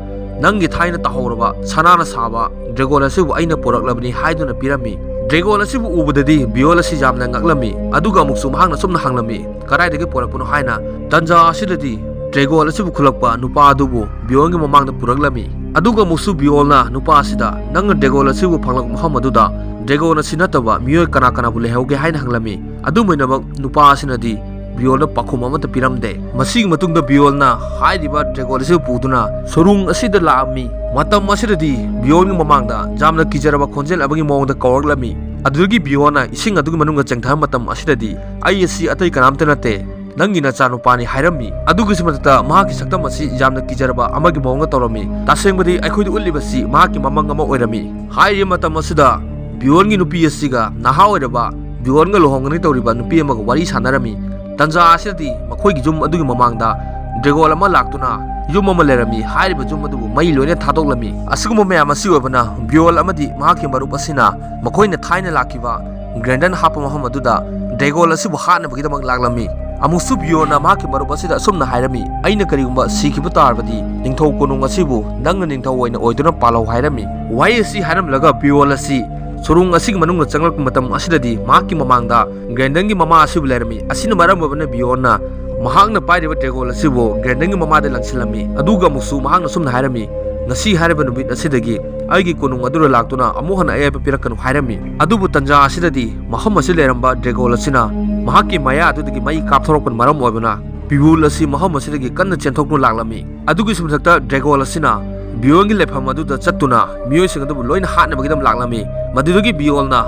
ꯅꯪꯒꯤ ꯊꯥꯏꯅ ꯇꯥꯍꯧꯔꯕ ꯁꯅꯥꯅ ꯁꯥꯕ ꯗ꯭ꯔꯦꯒꯣꯟ ꯑꯁꯤꯕꯨ ꯑꯩꯅ ꯄꯨꯔꯛꯂꯕꯅꯤ ꯍꯥꯏꯗꯨꯅ ꯄꯤꯔꯝꯃꯤ꯫ ꯗ꯭ꯔꯦꯒꯣꯟ ꯑꯁꯤꯕꯨ ꯎꯕꯗꯗꯤ ꯕꯤꯌꯣꯜ ꯑꯁꯤ ꯌꯥꯝꯅ ꯉꯛꯂꯝꯃꯤ꯫ ꯑꯗꯨꯒ ꯑꯃꯨꯛꯁꯨ ꯃꯍꯥꯛꯅ ꯁꯨꯝꯅ ꯍꯪꯂꯝꯃꯤ, "ꯀꯗꯥꯏꯗꯒꯤ ꯄꯨꯔꯛꯄꯅꯣ?" ꯍꯥꯏꯅ꯫ ꯇꯟꯖꯥ ꯑꯁꯤꯗꯗꯤ ꯗ꯭ꯔꯦꯒꯣꯟ ꯑꯁꯤꯕꯨ ꯈꯨꯜꯂꯛꯄ ꯅꯨꯄꯥ ꯑꯗꯨꯕꯨ ꯕꯤꯌꯣꯜꯒꯤ ꯃꯃꯥꯡꯗ ꯄꯨꯔꯛꯂꯝꯃꯤ꯫ ꯑꯗꯨꯒ ꯑꯃꯨꯛꯁꯨ ꯕꯤꯌꯣꯜꯅ ꯅꯨꯄꯥ ꯑꯁꯤꯗ, "ꯅꯪꯅ ꯗ꯭ꯔꯦꯒꯣꯟ ꯑꯁꯤꯕꯨ ꯐꯪꯂꯛꯄ ꯃꯐꯝ ꯑꯗꯨꯗ ꯗ꯭ꯔꯦꯒꯣꯟ ꯑꯁꯤ ꯅꯠꯇꯕ ꯃꯤꯑꯣꯏ ꯀꯅꯥ ꯀꯅꯥꯕꯨ ꯂꯩꯍꯧꯒꯦ?" ꯍꯥꯏꯅ ꯍꯪꯂꯝꯃꯤ꯫ ꯑꯗꯨꯝ ꯑꯣꯏꯅꯃꯛ ꯅꯨꯄꯥ ꯑꯁꯤꯅꯗꯤ ꯕꯤꯌꯣꯜꯗ ꯄꯥꯎꯈꯨꯝ ꯑꯃꯠꯇ ꯄꯤꯔꯝꯗꯦ꯫ ꯃꯁꯤꯒꯤ ꯃꯇꯨꯡꯗ ꯕꯤꯌꯣꯜꯅ ꯍꯥꯏꯔꯤꯕ ꯗ꯭ꯔꯦꯒꯣꯟ ꯑꯁꯤꯕꯨ ꯄꯨꯗꯨꯅ ꯁꯣꯔꯨꯡ ꯑꯁꯤꯗ ꯂꯥꯛꯂꯝꯃꯤ꯫ ꯃꯇꯝ ꯑꯁꯤꯗꯗꯤ ꯕꯤꯌꯣꯜꯒꯤ ꯃꯃꯥꯡꯗ ꯌꯥꯝꯅ ꯀꯤꯖꯔꯕ ꯈꯣꯟꯖꯦꯜ ꯑꯃꯒꯤ ꯃꯑꯣꯡꯗ ꯀꯧꯔꯛꯂꯝꯃꯤ꯫ ꯑꯗꯨꯗꯒꯤ ꯕꯤꯌꯣꯜꯅ ꯏꯁꯤꯡ ꯑꯗꯨꯒꯤ ꯃꯅꯨꯡꯗ ꯆꯦꯟꯊꯕ ꯃꯇꯝ ꯑꯁꯤꯗꯗꯤ, "ꯑꯩ ꯑꯁꯤ ꯑꯇꯩ ꯀꯅꯥꯝꯇ ꯅꯠꯇꯦ, ꯅꯪꯒꯤ ꯅꯆꯥꯅꯨꯄꯥꯅꯤ" ꯍꯥꯏꯔꯝꯃꯤ꯫ ꯑꯗꯨꯒꯤꯁꯨ ꯃꯊꯛꯇ ꯃꯍꯥꯛꯀꯤ ꯁꯛꯇꯝ ꯑꯁꯤ ꯌꯥꯝꯅ ꯀꯤꯖꯔꯕ ꯑꯃꯒꯤ ꯃꯑꯣꯡꯗ ꯇꯧꯔꯝꯃꯤ꯫ ꯇꯁꯦꯡꯕꯗꯤ ꯑꯩꯈꯣꯏꯗ ꯎꯠꯂꯤꯕꯁꯤ ꯃꯍꯥꯛꯀꯤ ꯃꯃꯪ ꯑꯃ ꯑꯣꯏꯔꯝꯃꯤ꯫ ꯍꯥꯏꯔꯤꯕ ꯃꯇꯝ ꯑꯁꯤꯗ ꯕꯤꯌꯣꯟꯒꯤ ꯅꯨꯄꯤ ꯑꯁꯤꯒ ꯅꯍꯥ ꯑꯣꯏꯔꯕ ꯕꯤꯌꯣꯟꯒ ꯂꯨꯍꯣꯡꯒꯅꯤ ꯇꯧꯔꯤꯕ ꯅꯨꯄꯤ ꯑꯃꯒ ꯋꯥꯔꯤ ꯁꯥꯟꯅꯔꯝꯃꯤ꯫ ꯇꯟꯖꯥ ꯑꯁꯤꯗꯗꯤ ꯃꯈꯣꯏꯒꯤ ꯌꯨꯝ ꯑꯗꯨꯒꯤ ꯃꯃꯥꯡꯗ ꯗ꯭ꯔꯦꯒꯣꯟ ꯑꯃ ꯂꯥꯛꯇꯨꯅ ꯌꯨꯝ ꯑꯃ ꯂꯩꯔꯝꯃꯤ꯫ ꯍꯥꯏꯔꯤꯕ ꯌꯨꯝ ꯑꯗꯨꯕꯨ ꯃꯩ ꯂꯣꯏꯅ ꯊꯥꯗꯣꯛꯂꯝꯃꯤ꯫ ꯑꯁꯤꯒꯨꯝꯕ ꯃꯌꯥꯝ ꯑꯁꯤ ꯑꯣꯏꯕꯅ ꯕꯤꯌꯣꯜ ꯑꯃꯗꯤ ꯃꯍꯥꯛꯀꯤ ꯃꯔꯨꯞ ꯑꯁꯤꯅ ꯃꯈꯣꯏꯅ ꯊꯥꯏꯅ ꯂꯥꯛꯈꯤꯕ ꯒ꯭ꯔꯦꯟꯗꯟ ꯍꯥꯞꯄ ꯃꯐꯝ ꯑꯗꯨꯗ ꯗ꯭ꯔꯦꯒꯣꯟ ꯑꯁꯤꯕꯨ ꯍꯥꯠꯅꯕꯒꯤꯗꯃꯛ ꯂꯥꯛꯂꯝꯃꯤ꯫ ꯑꯃꯨꯛꯁꯨ ꯕꯤꯌꯣꯟꯅ ꯃꯍꯥꯛꯀꯤ ꯃꯔꯨꯞ ꯑꯁꯤꯗ ꯑꯁꯨꯝꯅ ꯍꯥꯏꯔꯝꯃꯤ, "ꯑꯩꯅ ꯀꯔꯤꯒꯨꯝꯕ ꯁꯤꯈꯤꯕ ꯇꯥꯔꯕꯗꯤ ꯅꯤꯡꯊꯧ ꯀꯣꯅꯨꯡ ꯑꯁꯤꯕꯨ ꯅꯪꯅ ꯅꯤꯡꯊꯧ ꯑꯣꯏꯅ ꯑꯣꯏꯗꯨꯅ ꯄꯥꯜꯍꯧ" ꯍꯥꯏꯔꯝꯃꯤ꯫ ꯋꯥꯍꯩ ꯑꯁꯤ ꯍꯥꯏꯔꯝꯂꯒ ꯕꯤꯌꯣꯟ ꯑꯁꯤ ꯁꯣꯔꯨꯡ ꯑꯁꯤꯒꯤ ꯃꯅꯨꯡꯗ ꯆꯪꯂꯛꯄ ꯃꯇꯝ ꯑꯁꯤꯗꯗꯤ ꯃꯍꯥꯛꯀꯤ ꯃꯃꯥꯡꯗ ꯒ꯭ꯔꯦꯟꯗꯟꯒꯤ ꯃꯃꯥ ꯑꯁꯤꯕꯨ ꯂꯩꯔꯝꯃꯤ꯫ ꯑꯁꯤꯅ ꯃꯔꯝ ꯑꯣꯏꯕꯅ ꯕꯤꯌꯣꯟꯅ ꯃꯍꯥꯛꯅ ꯄꯥꯏꯔꯤꯕ ꯗ꯭ꯔꯦꯒꯣꯟ ꯑꯁꯤꯕꯨ ꯒ꯭ꯔꯦꯟꯗꯟꯒꯤ ꯃꯃꯥꯗ ꯂꯪꯁꯤꯜꯂꯝꯃꯤ꯫ ꯑꯗꯨꯒ ꯑꯃꯨꯛꯁꯨ ꯃꯍꯥꯛꯅ ꯁꯨꯝꯅ ꯍꯥꯏꯔꯝꯃꯤ, "ꯉꯁꯤ ꯍꯥꯏꯔꯤꯕ ꯅꯨꯃꯤꯠ ꯑꯁꯤꯗꯒꯤ ꯑꯩꯒꯤ ꯀꯣꯅꯨꯡ ꯑꯗꯨꯗ ꯂꯥꯛꯇꯨꯅ ꯑꯃꯨꯛ ꯍꯟꯅ ꯑꯌꯦꯠꯄ ꯄꯤꯔꯛꯀꯅꯨ" ꯍꯥꯏꯔꯝꯃꯤ꯫ ꯑꯗꯨꯕꯨ ꯇꯟꯖꯥ ꯑꯁꯤꯗꯗꯤ ꯃꯐꯝ ꯑꯁꯤꯗ ꯂꯩꯔꯝꯕ ꯗ꯭ꯔꯦꯒꯣꯟ ꯑꯁꯤꯅ ꯃꯍꯥꯛꯀꯤ ꯃꯌꯥ ꯑꯗꯨꯗꯒꯤ ꯃꯩ ꯀꯥꯞꯊꯣꯔꯛꯄꯅ ꯃꯔꯝ ꯑꯣꯏꯕꯅ ꯕꯤꯌꯣꯟ ꯑꯁꯤ ꯃꯐꯝ ꯑꯁꯤꯗꯒꯤ ꯀꯟꯅ ꯆꯦꯟꯊꯣꯛꯇꯨꯅ ꯂꯥꯛꯂꯝꯃꯤ꯫ ꯑꯗꯨꯒꯤꯁꯨ ꯃꯊꯛꯇ ꯗ꯭ꯔꯦꯒꯣꯟ ꯑꯁꯤꯅ ꯕꯤꯌꯣꯜꯒꯤ ꯂꯩꯐꯝ ꯑꯗꯨꯗ ꯆꯠꯇꯨꯅ ꯃꯤꯑꯣꯏꯁꯤꯡ ꯑꯗꯨꯕꯨ ꯂꯣꯏꯅ ꯍꯥꯠꯅꯕꯒꯤꯗꯃꯛ ꯂꯥꯛꯂꯝꯃꯤ꯫ ꯃꯗꯨꯗꯒꯤ ꯕꯤꯌꯣꯜꯅ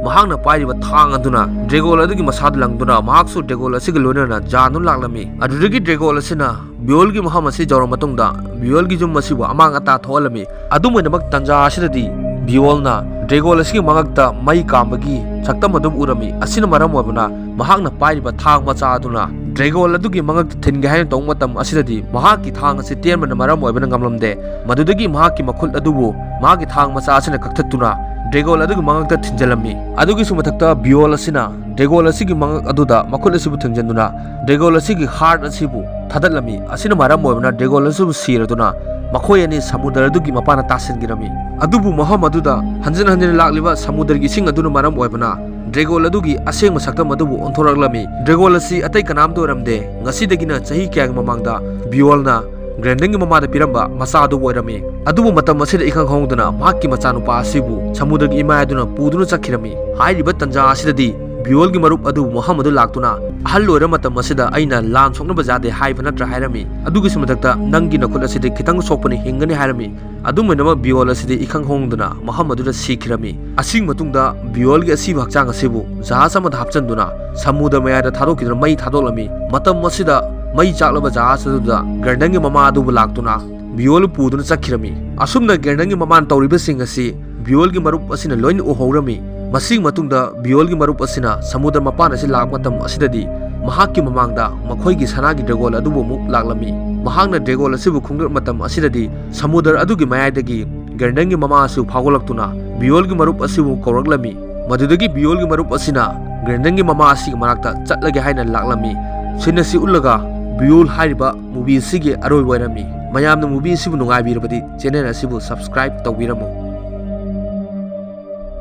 ꯃꯍꯥꯛꯅ ꯄꯥꯏꯔꯤꯕ ꯊꯥꯡ ꯑꯗꯨꯅ ꯗ꯭ꯔꯦꯒꯣꯜ ꯑꯗꯨꯒꯤ ꯃꯁꯥꯗ ꯂꯪꯗꯨꯅ ꯃꯍꯥꯛꯁꯨ ꯗ꯭ꯔꯦꯒꯣꯜ ꯑꯁꯤꯒ ꯂꯣꯏꯅꯅ ꯖꯥꯟꯗꯨꯅ ꯂꯥꯛꯂꯝꯃꯤ꯫ ꯑꯗꯨꯗꯒꯤ ꯗ꯭ꯔꯦꯒꯣꯜ ꯑꯁꯤꯅ ꯕꯤꯌꯣꯜꯒꯤ ꯃꯐꯝ ꯑꯁꯤ ꯌꯧꯔꯕ ꯃꯇꯨꯡꯗ ꯕꯤꯌꯣꯜꯒꯤ ꯌꯨꯝ ꯑꯁꯤꯕꯨ ꯑꯃꯥꯡ ꯑꯇꯥ ꯊꯣꯛꯍꯜꯂꯝꯃꯤ꯫ ꯑꯗꯨꯝ ꯑꯣꯏꯅꯃꯛ, ꯇꯟꯖꯥ ꯑꯁꯤꯗꯗꯤ ꯕꯤꯌꯣꯜꯅ ꯗ꯭ꯔꯦꯒꯣꯜ ꯑꯁꯤꯒꯤ ꯃꯉꯛꯇ ꯃꯩ ꯀꯥꯝꯕꯒꯤ ꯁꯛꯇꯝ ꯑꯗꯨ ꯎꯔꯝꯃꯤ꯫ ꯑꯁꯤꯅ ꯃꯔꯝ ꯑꯣꯏꯕꯅ ꯃꯍꯥꯛꯅ ꯄꯥꯏꯔꯤꯕ ꯊꯥꯡ ꯃꯆꯥ ꯑꯗꯨꯅ ꯗ꯭ꯔꯦꯒꯣꯜ ꯑꯗꯨꯒꯤ ꯃꯉꯛꯇ ꯊꯤꯟꯒꯦ ꯍꯥꯏꯅ ꯇꯧꯕ ꯃꯇꯝ ꯑꯁꯤꯗꯗꯤ ꯃꯍꯥꯛꯀꯤ ꯊꯥꯡ ꯑꯁꯤ ꯇꯦꯟꯕꯅ ꯃꯔꯝ ꯑꯣꯏꯕꯅ ꯉꯝꯂꯝꯗꯦ꯫ ꯃꯗꯨꯗꯒꯤ ꯃꯍꯥꯛꯀꯤ ꯃꯈꯨꯠ ꯑꯗꯨꯕꯨ ꯃꯍꯥꯛꯀꯤ ꯊꯥꯡ ꯃꯆꯥ ꯑꯁꯤꯅ ꯀꯛꯊꯠꯇꯨꯅ ꯗ꯭ꯔꯦꯒꯣꯜ ꯑꯗꯨꯒꯤ ꯃꯉꯛꯇ ꯊꯤꯟꯖꯤꯜꯂꯝꯃꯤ꯫ ꯑꯗꯨꯒꯤꯁꯨ ꯃꯊꯛꯇ ꯕꯤꯌꯣꯜ ꯑꯁꯤꯅ ꯗ꯭ꯔꯦꯒꯣꯜ ꯑꯁꯤꯒꯤ ꯃꯉꯛ ꯑꯗꯨꯗ ꯃꯈꯨꯠ ꯑꯁꯤꯕꯨ ꯊꯤꯡꯖꯤꯟꯗꯨꯅ ꯗ꯭ꯔꯦꯒꯣꯜ ꯑꯁꯤꯒꯤ ꯍꯥꯔꯠ ꯑꯁꯤꯕꯨ ꯊꯥꯗꯠꯂꯝꯃꯤ꯫ ꯑꯁꯤꯅ ꯃꯔꯝ ꯑꯣꯏꯕꯅ ꯗ꯭ꯔꯦꯒꯣꯜ ꯑꯁꯤꯕꯨ ꯁꯤꯔꯗꯨꯅ ꯃꯈꯣꯏ ꯑꯅꯤ ꯁꯃꯨꯗ꯭ꯔ ꯑꯗꯨꯒꯤ ꯃꯄꯥꯟꯗ ꯇꯥꯁꯤꯟꯈꯤꯔꯝꯃꯤ꯫ ꯑꯗꯨꯕꯨ ꯃꯐꯝ ꯑꯗꯨꯗ ꯍꯟꯖꯤꯟ ꯍꯟꯖꯤꯟ ꯂꯥꯛꯂꯤꯕ ꯁꯃꯨꯗ꯭ꯔꯒꯤ ꯏꯁꯤꯡ ꯑꯗꯨꯅ ꯃꯔꯝ ꯑꯣꯏꯕꯅ ꯗ꯭ꯔꯦꯒꯣꯜ ꯑꯗꯨꯒꯤ ꯑꯁꯦꯡꯕ ꯁꯛꯇꯝ ꯑꯗꯨꯕꯨ ꯑꯣꯟꯊꯣꯔꯛꯂꯝꯃꯤ꯫ ꯗ꯭ꯔꯦꯒꯣꯜ ꯑꯁꯤ ꯑꯇꯩ ꯀꯅꯥꯝꯇ ꯑꯣꯏꯔꯝꯗꯦ꯫ ꯉꯁꯤꯗꯒꯤꯅ ꯆꯍꯤ ꯀꯌꯥꯒꯤ ꯃꯃꯥꯡꯗ ꯕꯤꯌꯣꯜꯅ ꯒ꯭ꯔꯦꯟꯗꯟꯒꯤ ꯃꯃꯥꯗ ꯄꯤꯔꯝꯕ ꯃꯆꯥ ꯑꯗꯨ ꯑꯣꯏꯔꯝꯃꯤ꯫ ꯑꯗꯨꯕꯨ ꯃꯇꯝ ꯑꯁꯤꯗ ꯏꯈꯪ ꯈꯪꯍꯧꯗꯅ ꯃꯍꯥꯛꯀꯤ ꯃꯆꯥꯅꯨꯄꯥ ꯑꯁꯤꯕꯨ ꯁꯃꯨꯗ꯭ꯔꯒꯤ ꯏꯃꯥꯏ ꯑꯗꯨꯅ ꯄꯨꯗꯨꯅ ꯆꯠꯈꯤꯔꯝꯃꯤ꯫ ꯍꯥꯏꯔꯤꯕ ꯇꯟꯖꯥ ꯑꯁꯤꯗꯗꯤ ꯕꯤꯌꯣꯜꯒꯤ ꯃꯔꯨꯞ ꯑꯗꯨ ꯃꯐꯝ ꯑꯗꯨ ꯂꯥꯛꯇꯨꯅ, "ꯑꯍꯜ ꯑꯣꯏꯔ ꯃꯇꯝ ꯑꯁꯤꯗ ꯑꯩꯅ ꯂꯥꯟ ꯁꯣꯛꯅꯕ ꯌꯥꯗꯦ ꯍꯥꯏꯕ ꯅꯠꯇ꯭ꯔꯥ?" ꯍꯥꯏꯔꯝꯃꯤ꯫ ꯑꯗꯨꯒꯤꯁꯨ ꯃꯊꯛꯇ, "ꯅꯪꯒꯤ ꯅꯈꯨꯠ ꯑꯁꯤꯗꯤ ꯈꯤꯇꯪ ꯁꯣꯛꯄꯅꯤ, ꯍꯤꯡꯒꯅꯤ" ꯍꯥꯏꯔꯝꯃꯤ꯫ ꯑꯗꯨꯝ ꯑꯣꯏꯅꯃꯛ, ꯕꯤꯌꯣꯜ ꯑꯁꯤꯗꯤ ꯏꯈꯪ ꯈꯪꯍꯧꯗꯅ ꯃꯐꯝ ꯑꯗꯨꯗ ꯁꯤꯈꯤꯔꯝꯃꯤ꯫ ꯑꯁꯤꯒꯤ ꯃꯇꯨꯡꯗ ꯕꯤꯌꯣꯜꯒꯤ ꯑꯁꯤꯕ ꯍꯛꯆꯥꯡ ꯑꯁꯤꯕꯨ ꯖꯍꯥꯖ ꯑꯃꯗ ꯍꯥꯞꯆꯤꯟꯗꯨꯅ ꯁꯃꯨꯗ꯭ꯔ ꯃꯌꯥꯏꯗ ꯊꯥꯗꯣꯛꯈꯤꯗꯨꯅ ꯃꯩ ꯊꯥꯗꯣꯛꯂꯝꯃꯤ꯫ ꯃꯇꯝ ꯑꯁꯤꯗ ꯃꯩ ꯆꯥꯛꯂꯕ ꯖꯍꯥꯖ ꯑꯗꯨꯗ ꯒ꯭ꯔꯦꯟꯗꯟꯒꯤ ꯃꯃꯥ ꯑꯗꯨꯕꯨ ꯂꯥꯛꯇꯨꯅ ꯕꯤꯌꯣꯜ ꯄꯨꯗꯨꯅ ꯆꯠꯈꯤꯔꯝꯃꯤ꯫ ꯑꯁꯨꯝꯅ ꯒ꯭ꯔꯦꯟꯗꯟꯒꯤ ꯃꯃꯥꯅ ꯇꯧꯔꯤꯕꯁꯤꯡ ꯑꯁꯤ ꯕꯤꯌꯣꯜꯒꯤ ꯃꯔꯨꯞ ꯑꯁꯤꯅ ꯂꯣꯏꯅ ꯎꯍꯧꯔꯝꯃꯤ꯫ ꯃꯁꯤꯒꯤ ꯃꯇꯨꯡꯗ ꯕꯤꯌꯣꯜꯒꯤ ꯃꯔꯨꯞ ꯑꯁꯤꯅ ꯁꯃꯨꯗ꯭ꯔ ꯃꯄꯥꯟ ꯑꯁꯤ ꯂꯥꯛꯄ ꯃꯇꯝ ꯑꯁꯤꯗꯗꯤ ꯃꯍꯥꯛꯀꯤ ꯃꯃꯥꯡꯗ ꯃꯈꯣꯏꯒꯤ ꯁꯅꯥꯒꯤ ꯗ꯭ꯔꯦꯒꯣꯜ ꯑꯗꯨꯕꯨ ꯑꯃꯨꯛ ꯂꯥꯛꯂꯝꯃꯤ꯫ ꯃꯍꯥꯛꯅ ꯗ꯭ꯔꯦꯒꯣꯜ ꯑꯁꯤꯕꯨ ꯈꯨꯝꯒꯠꯄ ꯃꯇꯝ ꯑꯁꯤꯗꯗꯤ ꯁꯃꯨꯗ꯭ꯔ ꯑꯗꯨꯒꯤ ꯃꯌꯥꯏꯗꯒꯤ ꯒ꯭ꯔꯦꯟꯗꯟꯒꯤ ꯃꯃꯥ ꯑꯁꯤꯕꯨ ꯐꯥꯎꯒꯠꯂꯛꯇꯨꯅ ꯕꯤꯌꯣꯜꯒꯤ ꯃꯔꯨꯞ ꯑꯁꯤꯕꯨ ꯀꯧꯔꯛꯂꯝꯃꯤ꯫ ꯃꯗꯨꯗꯒꯤ ꯕꯤꯌꯣꯜꯒꯤ ꯃꯔꯨꯞ ꯑꯁꯤꯅ ꯒ꯭ꯔꯦꯟꯗꯟꯒꯤ ꯃꯃꯥ ꯑꯁꯤꯒꯤ ꯃꯅꯥꯛꯇ ꯆꯠꯂꯒꯦ ꯍꯥꯏꯅ ꯂꯥꯛꯂꯝꯃꯤ꯫ ꯁꯤꯟ ꯑꯁꯤ ꯎꯠꯂꯒ ꯕꯤꯌꯣꯜ ꯍꯥꯏꯔꯤꯕ movie ꯑꯁꯤꯒꯤ ꯑꯔꯣꯏꯕ ꯑꯣꯏꯔꯝꯃꯤ꯫ ꯃꯌꯥꯝꯅ movie ꯑꯁꯤꯕꯨ ꯅꯨꯡꯉꯥꯏꯕꯤꯔꯕꯗꯤ channel ꯑꯁꯤꯕꯨ subscribe ꯇꯧꯕꯤꯔꯝꯃꯨ꯫